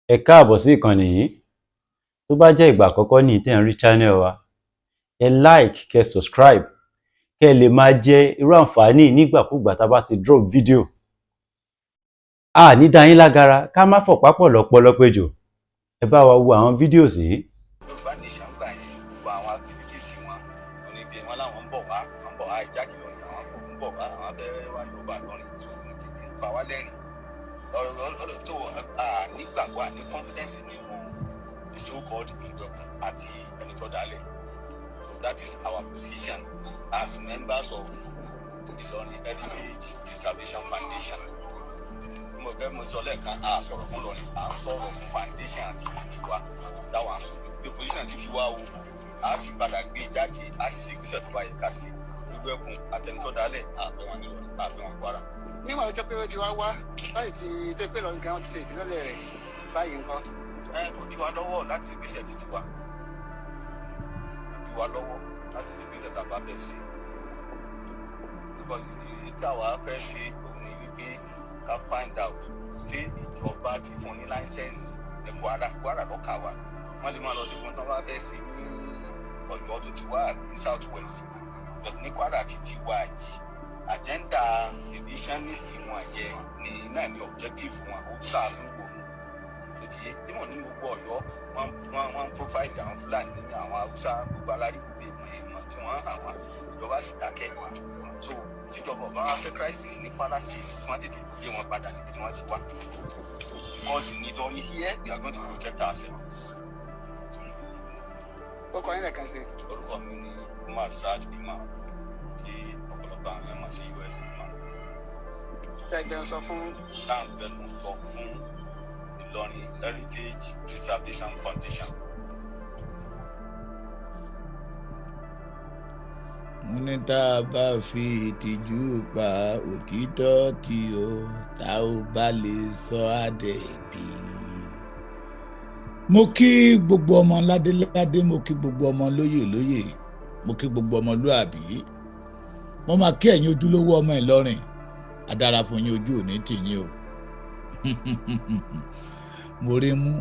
Ẹ káàbọ̀ sí ìkànnì yìí. Tó bá jẹ́ ìgbà àkọ́kọ́ nìyí tẹ́ ẹ̀ ń rí channel wa, ẹ like, kẹ́ subscribe, kẹ́ ẹ lè máa jẹ irú àǹfààní yìí nígbàkúùgbà tá a bá ti drop video. A ní dá yín lágara, ká má fọ̀pá pọ̀lọpọ̀lọ péjò. Ẹ bá wa wo àwọn videos yìí. Yorùbá Nation gbà yẹn, gbogbo àwọn activities wọn oníbi wọn làwọn ń bọ̀ wá, àwọn ń bọ̀ wá hijack Ìlọrin, àwọn kò ń bọ̀ wá, àwọn fẹ́ wá Yorùbá lọ́rin. So ń pa wá lẹ́rìn ọ̀rọ̀ tó nígbàgbọ́, àní confidence nínú the so called ìgbẹ̀kùn àti ẹni tó dálẹ̀. So that is our position as members of Ìlọrin Heritage Preservation Foundation. Mo fẹ́ mo sọ lẹ́ẹ̀kan, a sọ̀rọ̀ fún Ìlọrin, à ń sọ̀rọ̀ fún foundation àti títí wa táwọn aṣojú pé position títí wa o. A sì padà gbé e jáde, a sì ṣe ìgbésẹ̀ tó bá yẹ ká sí gbogbo ẹkùn àtẹnitọ́ dálẹ̀. Àfẹ́ wọn nílò àfẹ́ wọn Kwara. Nígbà tó jẹ́ pé ó ti wá wá láti ti tó pé Ìlọrin gan ti ṣe ìfilọ́lẹ̀ rẹ̀ báyìí ńkọ́? Ẹ kò dí wa lọ́wọ́ láti ṣe ìgbésẹ̀ títí wa, kò dí wa lọ́wọ́ láti ṣe ìgbésẹ̀ tá a bá fẹ́ ṣe, because èyí tí àwa fẹ́ ṣe òun ni wípé ká find out ṣé ìjọba ti fún ní license ní Kwara. Kwara lọ́kà wa, wọ́n lè máa lọ sí ìgbọ́n tó bá fẹ́ ṣe ní Ọ̀yọ́ tó ti wá ní South West, but ní Kwara ti ti wá yìí, agenda divisionist wọn yẹn ní náà ní objective wọn. Ó tà ń wò tó ti yé bí wọn ní gbogbo Ọ̀yọ́, wọ́n provide àwọn Fúlàní, àwọn Haúsá, gbogbo alárígbé wọn tí wọ́n hàn wọ́n, ìjọba sì dákẹ́. So tíjọba ọba wa fẹ́ crisis ní Kwara State, kí wọ́n tètè gbé wọn padà síbi tí wọ́n ti wá, because ní Ìlọrin here, we are going to protect ourselves. Ó kọ yín lẹ́ẹ̀kan sí i. Orúkọ mi ni Umar Saad Imam, tí ọ̀pọ̀lọpọ̀ àwọn èèyàn mọ̀ sí US Imam. Tẹ́ ẹgbẹ́ sọ fún. Láǹgbẹ̀nu sọ fún Ìlọrin Heritage Preservation Foundation. Mo ní tá a bá fi ìtìjú pa òtítọ́ tí o tá ò bá lè sọ àdẹ̀bí. Mo kí gbogbo ọmọ ládéládé, mo kí gbogbo ọmọ lóyè lóyè, mo kí gbogbo ọmọlúàbí, mo máa kí ẹ̀yin ojúlówó ọmọ Ìlọrin. Adára fún yín, ojú òní tì yín o. Mo rí mú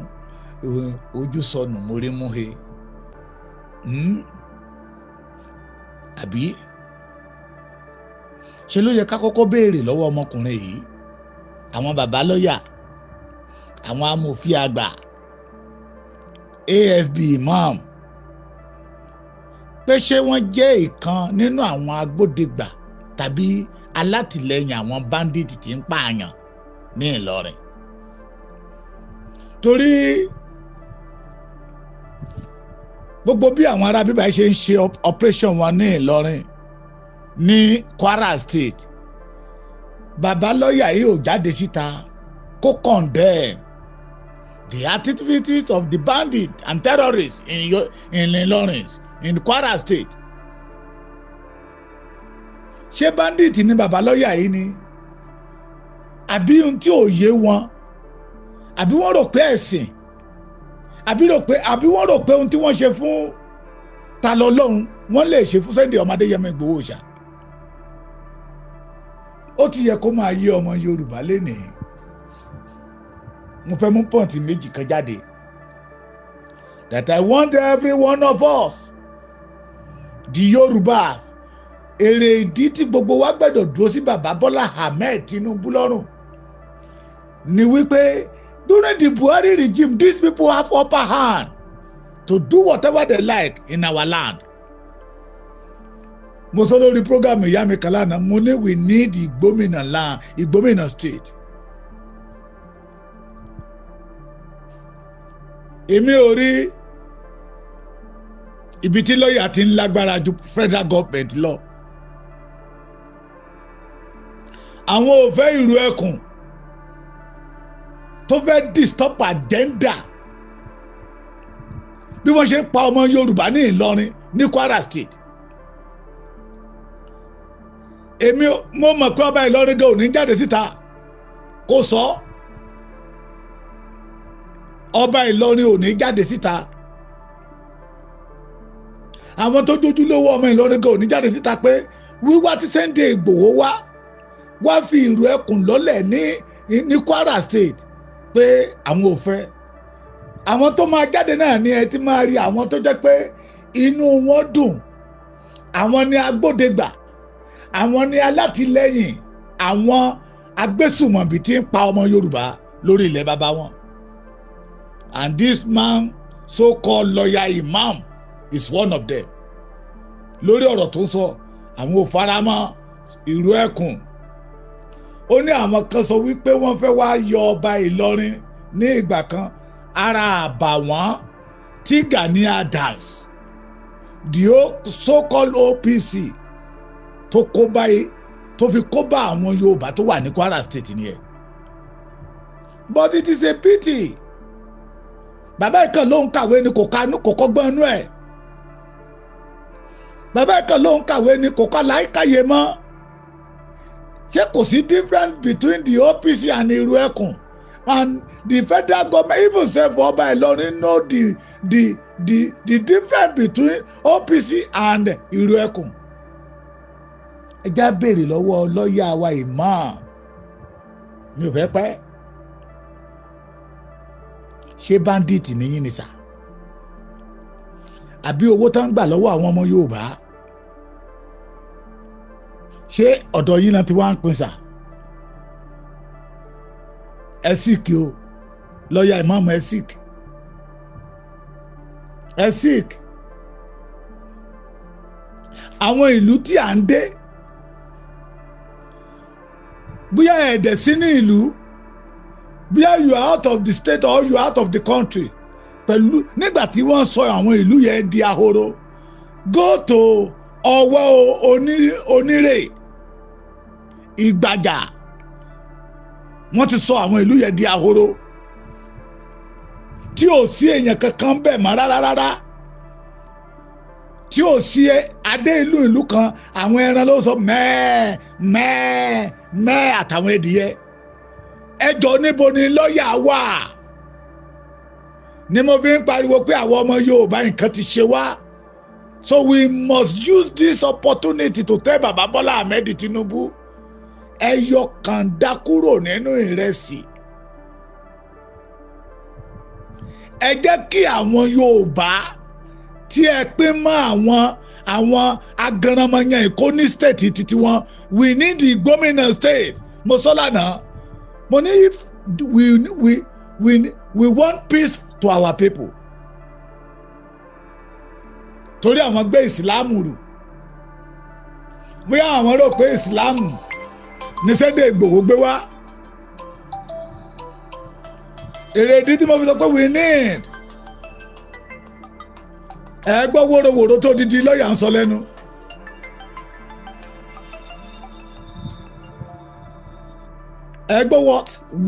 ojú sọnù, mo rí mú he. Àbí ṣe ló yẹ ká kọ́kọ́ béèrè lọ́wọ́ ọmọkùnrin yìí, àwọn bàbá lọ́yà, àwọn amòfin àgbà, ASB imam, pé ṣé wọ́n jẹ́ ìkan nínú àwọn agbódegbà tàbí alátìlẹyìn àwọn bandit tí ń pààyàn ní Ìlọrin? Torí gbogbo bí àwọn ará bíbá ṣe ń ṣe operation wọn ní Ìlọrin, ní Kwara State, bàbá lọ́ọ̀yà yìí ò jáde síta kó condemn the activities of the bandits and terrorists in Ìlọrin, in Kwara State. Ṣé bandit ni bàbá lọ́ọ̀yà yìí ni, àbí ohun tí ò yé wọn, àbí wọ́n rò pé ẹ̀sìn, àbí rò pé, àbí wọ́n rò pé ohun tí wọ́n ṣe fún Ta lọ́lọ́run, wọ́n lè ṣe fún Sunday ọmọdé Yẹmọ Ìgbòho ṣá? Ó ti yẹ kó máa yé ọmọ Yorùbá lénìí. Mo fẹ́ mú point méjì kan jáde that I want every one of us, the Yorùbás, èrè ìdí tí gbogbo wa gbọ́dọ̀ dúró sí bàbá Bọ́lá Ahmed Tinubu lọ́rùn ni wípé during the Buhari regime, these people have upper hand to do whatever they like in our land. Mo sọ lórí program ìyá mi kan lánàá, mo ní we need Ìgbómìnà land, Ìgbómìnà state. Èmi ò rí ibi tí lọ́ọ̀yà ti ń lágbára ju federal government lọ. Àwọn ò fẹ́ ìrù ẹkùn tó fẹ́ disturb agenda bí wọ́n ṣe ń pa ọmọ Yorùbá ní Ìlọrin, ní Kwara State. Èmi mo mọ̀ pé ọba Ìlọrin gan ò ní jáde síta kó sọ. Ọba Ìlọrin ò ní jáde síta. Àwọn tó jójúlówó ọmọ Ìlọrin gan ò ní jáde síta pé wíwá tí Sunday Ìgbòho wá wá fi ìrù ẹkùn lọ́lẹ̀ ní Kwara State pé àwọn ò fẹ́. Àwọn tó máa jáde náà ni ẹ ti máa rí àwọn tó jẹ́ pé inú wọn dùn, àwọn ni agbódegbà, àwọn ni alátìlẹ́yìn àwọn agbésùmọ̀bí tí ń pa ọmọ Yorùbá lórí ilẹ̀ bàbá wọn. And this man, so-called lawyer imam, is one of them. Lórí ọ̀rọ̀ tó ń sọ, àwọn ò faramọ́ ìrú ẹkùn. Ó ní àwọn kan sọ wípé wọ́n fẹ́ wá yọ ọba Ìlọrin ní ìgbà kan, ara àbàwọ́n tí Gani Adams, the so-called OPC, tó kó báyìí, tó fi kó bá àwọn Yorùbá tó wà ní Kwara State nìyẹn. But it is a pity. Bàbá ìkan ló ń kàwé ni kò kanú, kò kọ́gbọ́n inú ẹ̀. Bàbá ìkan ló ń kàwé ni kò kọ́ láìkáyè mọ́. Ṣé kò sí difference between the OPC and Ìrù Ẹkùn and the federal government? Even sef Ọba Ìlọrin know the difference between OPC and Ìrù Ẹkùn. Ẹ já béèrè lọ́wọ́ lọ́ọ̀yà wa imam, mi ò fẹ́ pẹ́. Ṣé bandit nìyí ni sà? Àbí owó tán ń gbà lọ́wọ́ àwọn ọmọ Yorùbá, ṣé ọ̀dọ̀ yín náà ti wá ń pín sà? Ẹ sick o, lọ́ọ̀yà ìmáàmù, ẹ sick, ẹ sick. Àwọn ìlú tí à ń dé, bóyá ẹ̀ẹ́dẹ̀ sí ní ìlú, bóyá you are out of the state or you are out of the country, pẹ̀lú nígbà tí wọ́n sọ àwọn ìlú yẹn di ahoro. Go to Ọwọ́ Onírè, Ìgbàjà, wọ́n ti sọ àwọn ìlú yẹn di ahoro tí ò sí èèyàn kankan bẹ́ẹ̀ mọ́ rárá rárá, tí ò sí adé ìlú ìlú kan. Àwọn ẹran ló sọ mẹ́ẹ̀ mẹ́ẹ̀ mẹ́ẹ̀ àtàwọn ẹdìyẹ. Ẹjọ́ níbo ni lọ́ọ̀yà wà? Ni mo fi ń pariwo pé àwọn ọmọ Yorùbá, nǹkan ti ṣe wá. So we must use this opportunity to tell Baba Bola Ahmed Tinubu, ẹ yọ kàńdá kúrò nínú ìrẹsì. Ẹ jẹ́ kí àwọn Yorùbá tí ẹ pín mọ́ àwọn agaranmọyàn Èkó ní state títí wọn. We need the gómìnà state. Mo sọ lánàá, mo ní if we want peace to our people, torí àwọn gbé ìsìlámù rù, bóyá àwọn rò pé ìsìlámù ní Sunday Igboho gbé wá. Èrè ìdí tí mo fi sọ pé we need, ẹ gbọ́ wóróworó tó didi lọ́ọ̀yà ń sọ lẹ́nu. Ẹ gbọ́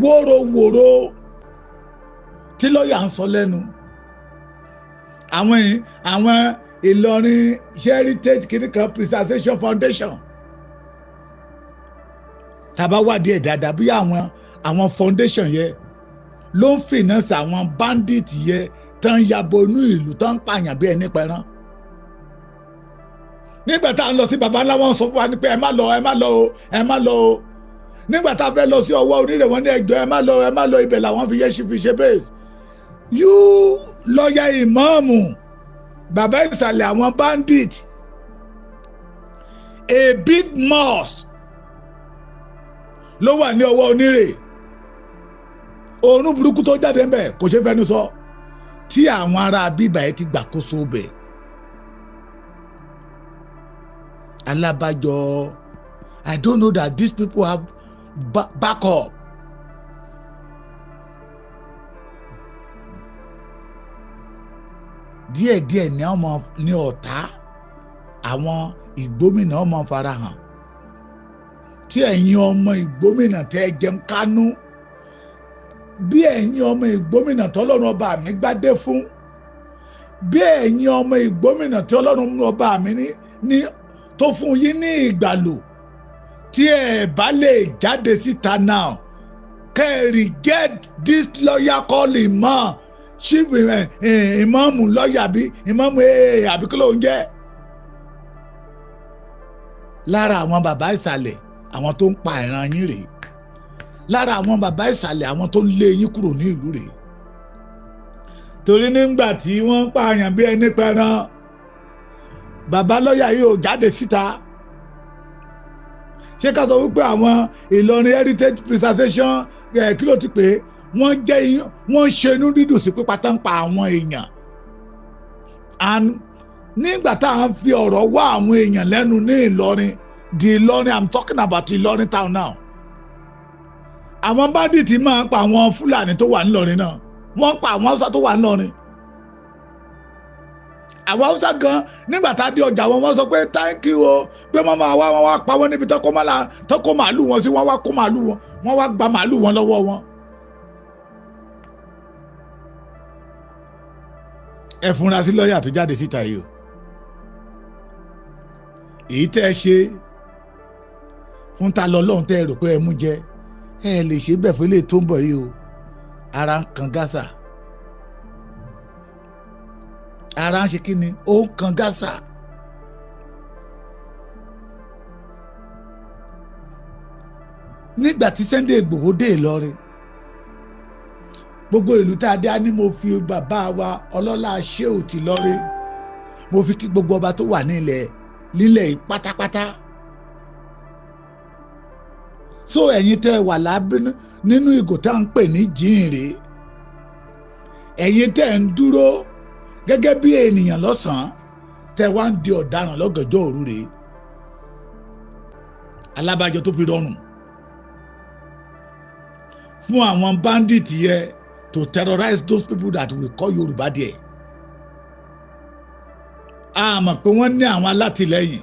wóróworó tí lọ́ọ̀yà ń sọ lẹ́nu. Àwọn Ìlọrin Heritage kìnìkan Preservation Foundation, tàbá wádìí ẹ̀ dáadáa, bí àwọn foundation yẹn ló ń finance àwọn bandit yẹn tán yabo inú ìlú, tán pààyàn bí ẹni pẹran. Nígbà tá à ń lọ sí baba ńlá, wọn sọ fún wa ní pé ẹ má lọ, ẹ má lọ o, ẹ má lọ o. Nígbà tá a fẹ́ lọ sí Ọwọ́ Onírè, wọn ní ẹjọ́, ẹ má lọ, ẹ má lọ, ibẹ̀ làwọn fi yẹ ṣe fi ṣe base. You lọ́ọ̀yà ìmáàmù, bàbá ìsàlẹ̀ àwọn bandit, a big mosque ló wà ní Ọwọ́ Onírè. Òórùn burúkú tó jáde ń bẹ̀ kò ṣe fẹnu sọ, tí àwọn ará bíbà yẹn ti gbàkóso bẹ̀. Alábàjọ, I don't know that these people have backup. Díẹ̀díẹ̀ ní ọmọ ní ọ̀tá àwọn ìgbómìnà ọmọ farahàn, tí ẹ̀yin ọmọ ìgbómìnà tẹ́ ẹ jẹun kánú, bí ẹ̀yin ọmọ ìgbómìnà tọ́lọ́run ọba mi gbádé fún, bí ẹ̀yin ọmọ ìgbómìnà tí Ọlọ́run ọba mi ní tó fún yín ní ìgbàlò, tí ẹ bá lè jáde síta now, kẹ́ ẹ reject this lawyer call imam, chief imam lawyer bí imam àbí kí ló ń jẹ́ lára àwọn bàbá ìsàlẹ̀ àwọn tó ń pa ìran yín rèé, lára àwọn bàbá ìsàlẹ̀ àwọn tó ń lé yín kúrò ní ìlú rèé. Torí nígbà tí wọ́n ń pààyàn bí ẹni pẹran, bàbá lọ́ọ̀yà yìí ò jáde síta. Ṣé ká sọ wípé àwọn Ìlọrin Heritage Preservation kí ló ti pè é, wọ́n jẹ́ wọ́n ṣe inú dídùn sí pípa tán pa àwọn èèyàn. And nígbà tá à ń fi ọ̀rọ̀ wá àwọn èèyàn lẹ́nu ní Ìlọrin, the Ìlọrin, I'm talking about Ìlọrin town now, àwọn bandits máa ń pa àwọn Fúlàní tó wà nílọrin náà, wọ́n ń pa àwọn Haúsá tó wà nílọrin. Àwọn Haúsá gan, nígbà tá a dé ọjà wọn, wọ́n sọ pé thank you o, pé wọ́n máa wá, wọ́n wá pa wọ́n níbi tó kó màálù wọn sí, wọ́n wá kó màálù wọn, wọ́n wá gba màálù wọn lọ́wọ́ wọn. Ẹ fúnra sí lọ́ọ̀yà tó jáde síta yìí o. Èyí tẹ́ ẹ ṣe fún ta lọ lọ́hùn tẹ́ ẹ rò pé ẹ mú jẹ, ẹ lè ṣe bẹ́ẹ̀ fún ilé tó ń bọ̀ yìí o. Ara ń kan Gaza, ara ń ṣe kí ni, ó ń kan Gaza. Nígbà tí Sunday Igboho dé Ìlọrin, gbogbo ìlú tá a dé á ní mo fi bàbá wa ọlọ́lá Ṣéhù ti Ìlọrin, mo fi kí gbogbo ọba tó wà nílẹ̀ lílẹ̀ yìí pátápátá. So ẹ̀yin tẹ́ wà lábẹ́ nínú ìgò tá à ń pè ní jíìnrè, ẹ̀yin tẹ́ ń dúró gẹ́gẹ́ bí ènìyàn lọ́sàn-án, tẹ́ wá ń di ọ̀daràn lọ́gànjọ́ òru rèé. Alábàjọ tó fi rọrùn fún àwọn bandit yẹ to terrorize those people that we call Yorùbá there. A mọ̀ pé wọ́n ní àwọn alátìlẹ́yìn.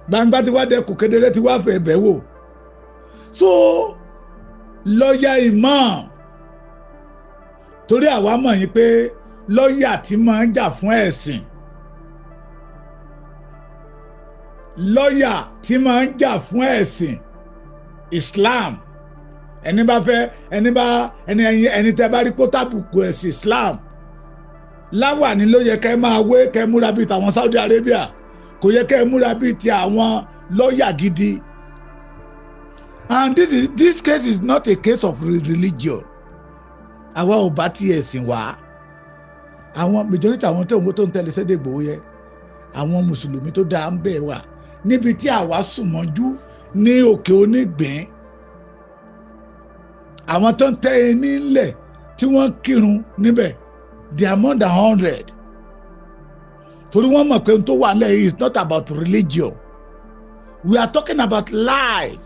Gbangba tí wàá dẹkùn kedere tí wàá fẹ́ bẹ̀ wò. So lọ́ọ̀yà imam, torí àwa mọ̀ yín pé lọ́ọ̀yà tí máa ń jà fún ẹ̀sìn, lọ́ọ̀yà tí máa ń jà fún ẹ̀sìn Islam, ẹni bá fẹ́, ẹni bá ẹni ẹni tẹ́ bá rí pótábùkù ẹ̀sìn Islam láwàní ló yẹ kẹ́ máa wé, kẹ́ múra bíi tàwọn Saudi Arabia, kò yẹ kẹ́ múra bíi ti àwọn lọ́ọ̀yà gidi. And this case is not a case of religion. Àwa ò bá ti ẹ̀sìn wá. Àwọn majority àwọn tó ń wo tó ń tẹ̀lé Sunday Igboho yẹ, àwọn mùsùlùmí tó dáa ń bẹ̀ wà níbi tí àwa sùn mọ́jú ní Òkè Onígbín. Àwọn tó ń tẹ́ ẹ nílẹ̀ tí wọ́n kírun níbẹ̀, they are more than 100. Torí wọ́n mọ̀ pé ohun tó wà nílẹ̀ yìí is not about religion. We are talking about life.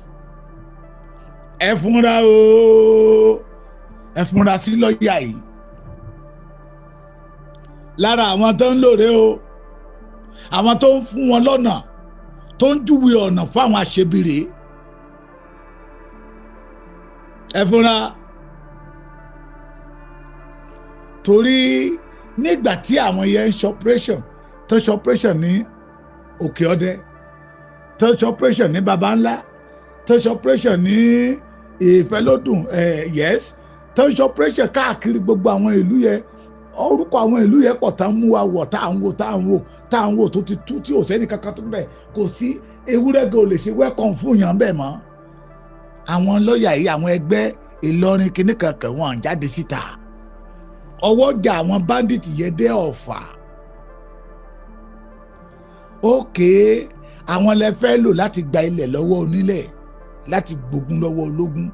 Ẹ fúnra o, ẹ fúnra sí lọ́ọ̀yà yìí. Lára àwọn tó ń lòrè o, àwọn tó ń fún wọn lọ́nà, tó ń júwe ọ̀nà fún àwọn aṣebire. Ẹ fúnra. Torí nígbà tí àwọn yẹn ń ṣe operation, tó ṣe operation ní Òkè Ọdẹ, tó ṣe operation ní Baba Ńlá, tó ṣe operation ní Ìfẹ́lódùn, yes, tó ṣe operation káàkiri gbogbo àwọn ìlú yẹn, orúkọ àwọn ìlú yẹn pọ̀ tá ń mú wa wọ̀, tá à ń wò, tá à ń wò, tá à ń wò, tó ti tú tí ò sẹ́ni kankan tó ń bẹ̀, kò sí ewúrẹ́ gan ò lè ṣe welcome fún yàn bẹ́ẹ̀ mọ́. Àwọn lọ́ọ̀yà yìí, àwọn ẹgbẹ́ Ìlọrin kìíní kankan wọn jáde síta. Ọwọ́ jà àwọn bandit yẹn dé Ọ̀fà. Ókè, àwọn lẹ fẹ́ lò láti gba ilẹ̀ lọ́wọ́ onílẹ̀, láti gbógun lọ́wọ́ ológun.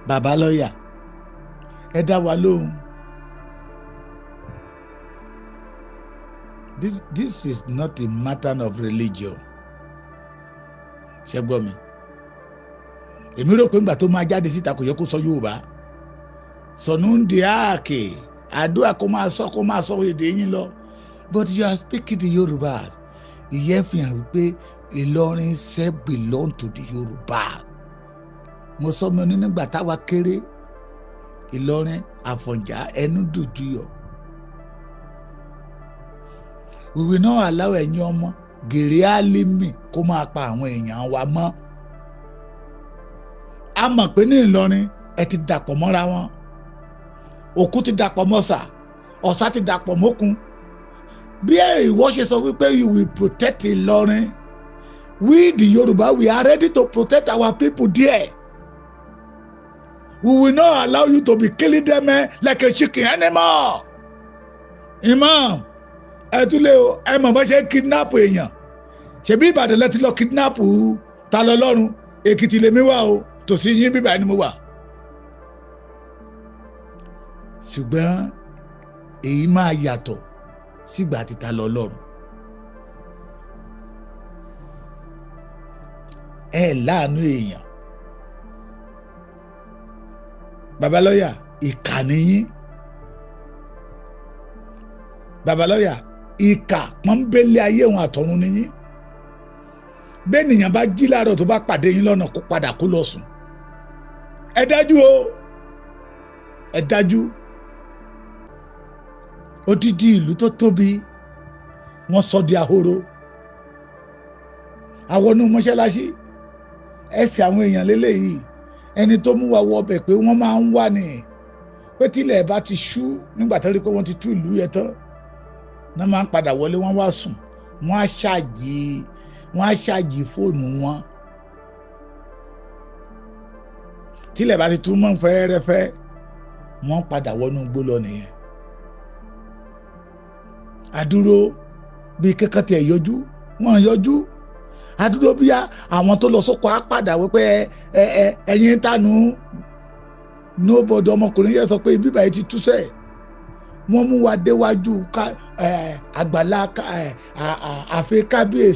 Bàbá lọ́ọ̀yà, ẹ dá wa lóhùn. This is not a matter of religion. Ṣé gbọ́ mi? Èmi rò pé ńgbà tó máa jáde síta kò yẹ kó sọ Yorùbá. Sọ̀nùndì àkè àdúrà kó máa sọ èdè yín lọ. But you are speaking the Yorùbá. Ìyẹn fi hàn wípé Ìlọrin ṣe belong to the Yorùbá. Mo sọ mi ní nígbà táwa kéré, Ìlọrin Àfọ̀njá ẹnu dùn juyọ̀. We will not allow ẹ̀yin ọmọ gèrè álímì kó máa pa àwọn èèyàn wa mọ́. A mọ̀ pé ní Ìlọrin ẹ ti dàpọ̀ mọ́ra wọn, òkú ti dàpọ̀ mọ́sà, ọ̀sà ti dàpọ̀ mọ́kun. Bí ìwọ ṣe sọ wípé you will protect Ìlọrin, We the Yoruba, we are ready to protect our people there. We will not allow you to be killing them like a chicken anymore. Imam, ẹ tún lé o, ẹ mọ̀ bá ṣe kidnap èèyàn. Ṣebí Ìbàdàn lẹ ti lọ kidnap ta lọ lọ́run, Èkìtì lèmi wà o, tòsí yín bíbá ni mo wà. Ṣùgbọ́n èyí máa yàtọ̀ sígbà tí ta lọ lọ́run. Ẹ láàánú èèyàn. Babalọ́yà, ìkà nìyín. Babalọ́yà, ìkà pọ́nbélé ayé òun àtọ̀run nìyín. Bẹ́ẹ̀ nìyàn bá jí láàárọ̀ tó bá pàdé yín lọ́nà kó padà kó lọ sùn. Ẹ dájú o, ẹ dájú. Odidi ìlú tó tóbi wọ́n sọ di ahoro. Àwọn inú mọ́ṣáláṣí ẹsẹ̀ àwọn èèyàn lélẹ́yìí, ẹni tó mú wa wọ ọbẹ̀ pé wọ́n máa ń wà ní pé tílẹ̀ bá ti ṣú nígbà tó rí pé wọ́n ti tú ìlú yẹn tán náà máa ń padà wọlé, wọ́n wá sùn, wọ́n á ṣáàjì fóònù wọn. Tílẹ̀ bá ti tú mọ́ fẹ́ẹ́rẹ́fẹ́ wọ́n padà wọnú igbó lọ nìyẹn. Àdúró bíi kankan tiẹ̀ yọjú, wọ́n yọjú. Àdúró bíi àwọn tó lọ sóko á padà wípé ẹ ẹ ẹyin tánu nobody. Ọmọkùnrin yẹn sọ pé ibi báyìí ti túṣẹ. Wọ́n mú wa déwájú àgbàlá àfi kábíyèsí.